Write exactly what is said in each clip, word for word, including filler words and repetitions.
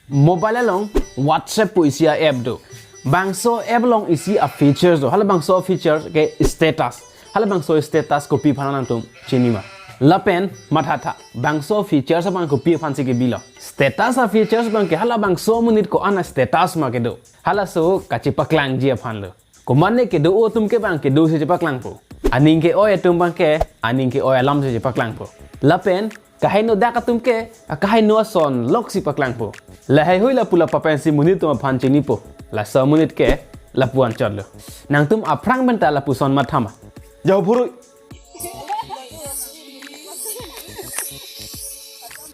Mobile along WhatsApp pu isi a-app do. Bangso app along isi a-features do. Halabangso features ke status. Halabangso status kopi aphan nangtum chini ma? Lapen mathatha, bangso features abang kopi aphansi kebilo? Status a-features abangke halabangso amonit ko-an a-status ma kedo, halaso kachepaklangji aphanlo. Komatne kedo-o atum ke abangke dosi chepaklangpo. Aning ke-oi atum abangke aning ke-oi alamsi chepaklangpo. Lapen kaheno dak atum ke, a, kaheno ason loksi paklangpo. Lahaihui lapu lapu pensi monit atum aphan chinipo. Laso amonit ke lapu anchotlo. Nangtum aphrang penta lapuson matha ma? Jau phurui.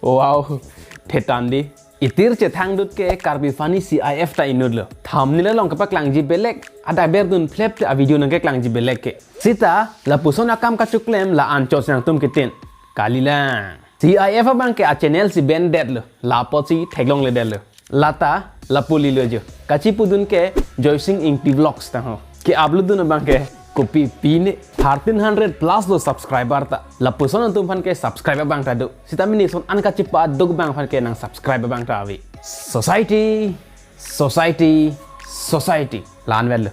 Wow, thetan di. Itir chethangdut ke Karbi Funny C I F ta inutlo. Thumbnail along kepaklangji belek, adak berdun phlep te a-video nangkeklangji belek ke. Sita lapuson akam kachoklem la anchotsi nangtum kitin. Kalilang. C I F abangke a-channel si bendetlo. La apotsi theklongledetlo. Lata lapu lilo jo. Kachipudun ke Joysing Ingti Vlogs ta ho. Ke-upload dun abangke kopi pine thirteen hundred plus lo subscriber ta. Lapuson atum aphan ke subscribe abang ta do. Sitame nison an kachepaduk abang aphan ke nang subscribe abang ta ave. Society, society, society. La-an verlo.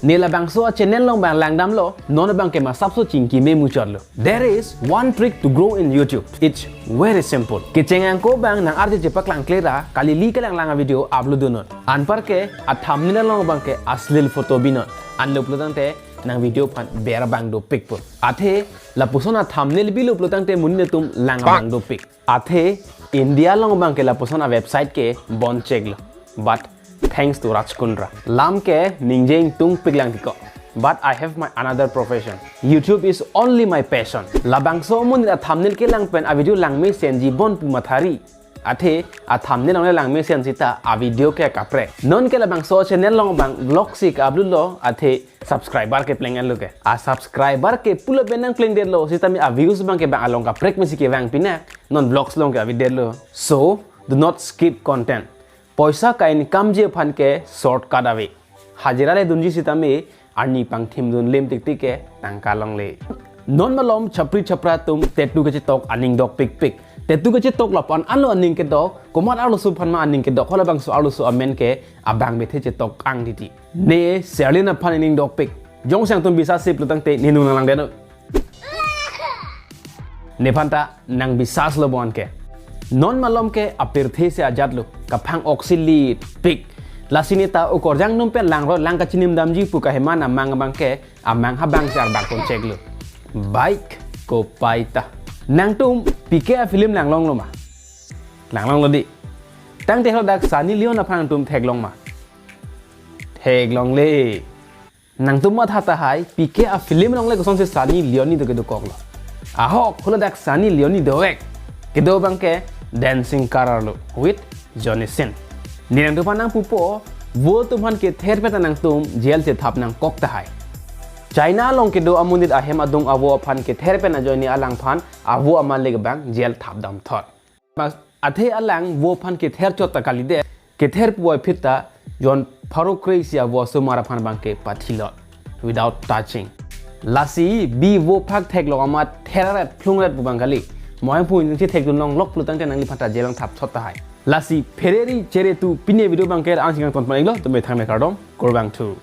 Ne labangso a-channel along abang langdamlo, non abangke masapso chingki me muchotlo. There is one trick to grow in YouTube. It's very simple. Kecheng angko abang nang-arje chepaklangkle ra, kali-li kelanglang a-video upload dunnon. Anparke a-thumbnail along abangke aslil photo binon. Anlo pulotangte nang video aphan ber abang dopikpo. Athe lapuson a-thumbnail bilo pulotangte monit atum lang abang dopik. Athe India along abangke lapuson a-website ke bon cheklo. But thanks to Raj Kundra, lam ke ningje ingtungpik lang tiko. But I have my another profession. YouTube is only my passion. Labangso amonit a-thumbnail kelang pen a-video langmesenji bon pu mathari. Athe a-thumbnail along langmesen sita a-video ke kaprek. Non ke labangso channel along abang vlog si ke-upload lo, athe subscriber ke pleng-etlo ke. A-subscriber ke pulo pen nangplengdetlo, sitame a-views abangke abang along kaprek mesi kevang pinak, non vlogs along ke avedetlo. So, do not skip content. Poisa ka-income ji aphan ke shortcut ave. Hajira le dunji sitame arni pangthim dun lim tiktik ke tangka longle. Non malom chapri chapra atum tattoo kachetok aning dokpikpik. Tattoo kachetok lapu-an anlo aning kedok, komat arloso aphan ma aning kedok, halabangso arloso amen ke abang bethe chetok ang titi. Ne Sherlyn aphan aning dokpik. Jongsi nangtum bisas si pulotangte ne nung nanglangdetnon. Nephan ta nang bisas lo bon ke. Non malom ke apirthe si ajatlo, kaphang-oksi litpik. Lasi neta okorjang atum pen langroi lang kachinim damji pu kahema amang abangke amang habang si arbak pon cheklo. Bike ko paita. Nangtum P K a-film langlonglo ma? Langlonglo di. Tangte haladak Sunny Leone aphan nangtum theklong ma? Theklongle. Nangtum matha tahai, P K a-film along le kosonsi Sunny Leone do kedokoklo. Ahok, haladak Sunny Leone dovek. Kedo abangke Dancing Car lo with Johnny Sins. Ne nangtum aphan nangpupo, vo atum aphan kether pen ta nangtum jail chethap nangkok tahai. China along kedo amonit ahem adung avo aphan kether pen ajoine alangphan avo amalik abang jail thapdamthot. Mas athe alang vo aphan kether chot ta kalidet, kether puvoiphit ta jon pharo kre-isi avo asomar aphan abangke pathilot without touching. Lasi bi vo phak theklong amat therret phlungret pu abang kali. Mohem pu injing si thekdun longlok pulotangte nangliphan ta jail along thapthot tahai. Lasi phereri cheretu pine video abangke ansi kangton pon-iklo, tumi thangme kardom, kurvangthu.